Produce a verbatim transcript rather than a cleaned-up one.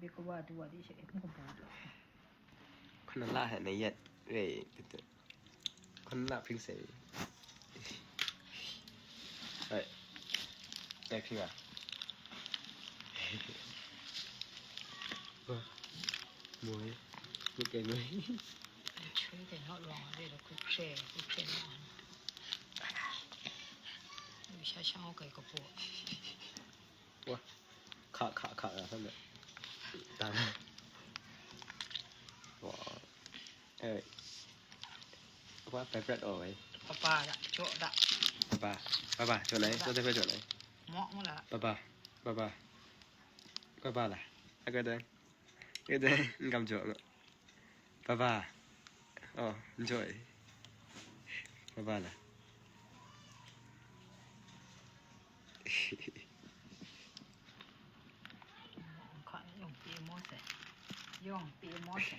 Kawa du wa di she, e, mung kabu du. Hkun la he na yet re, tu tu. Hkun la pring se. Hai. Action ah. Wah. Moi. Ni kai moi. Chui de not wrong, de lo, quick share, quick share no. Yu sha sha o kai kabu. Wah. Ka, ka, ka, ka, ka, ka. Done. Wah. Eh. Wah, favorite oh, eh. Papa da, jo da. Papa. Papa, jo nai, jo nai, jo nai. Mo, mo la. Papa. Papa. Papa la. Aku dah. Aku dah, ngam jo. Papa. Oh, enjoy. Papa la. Ka yong pi mo se. Yong pi mo se.